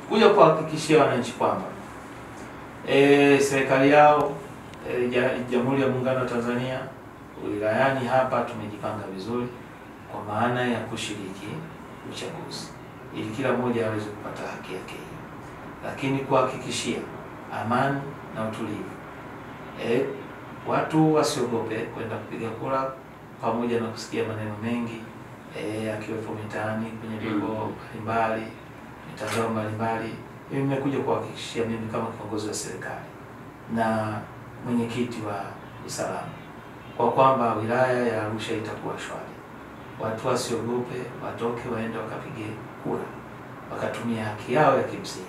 Kuja kuhakikishia wananchi kwamba serikali yao Jamhuri ya Muungano wa Tanzania wilayani hapa tumejipanga vizuri kwa maana ya kushiriki uchaguzi ili kila mmoja aweze kupata haki yake hiyo, lakini kuhakikishia amani na utulivu. Watu wasiogope kwenda kupiga kura, pamoja na kusikia maneno mengi akiwepo mitaani kwenye vyombo mbalimbali, mitandao mbalimbali. Mimi nimekuja kuhakikishia, mimi kama kiongozi wa serikali na mwenyekiti wa usalama, kwa kwamba wilaya ya Arusha itakuwa shwari. Watu wasiogope, watoke waende wakapige kura, wakatumia haki yao ya kimsingi.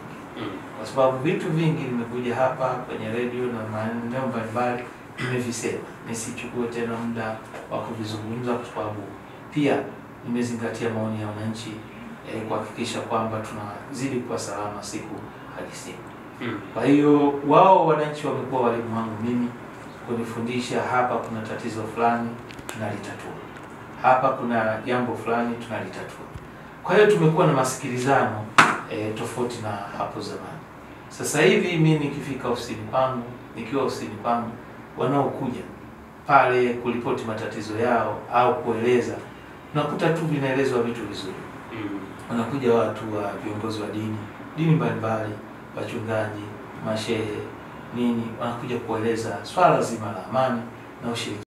Kwa sababu vitu vingi nimekuja hapa kwenye redio na maeneo mbalimbali nimevisema, nisichukue tena muda wa kuvizungumza kwa sababu pia nimezingatia maoni ya wananchi kuhakikisha kwamba tunazidi kuwa salama siku hadi siku. Kwa hiyo wao wananchi wamekuwa walimu wangu mimi kunifundisha, hapa kuna tatizo fulani tunalitatua, hapa kuna jambo fulani tunalitatua. Kwa hiyo tumekuwa na masikilizano tofauti na hapo zamani. Sasa hivi mimi nikifika ofisini pangu, nikiwa ofisini pangu, wanaokuja pale kulipoti matatizo yao au kueleza, nakuta tu vinaelezwa vitu vizuri. Wanakuja watu wa viongozi wa dini mbalimbali, wachungaji, mashehe, nini, wanakuja kueleza swala zima la amani na ushirikiano.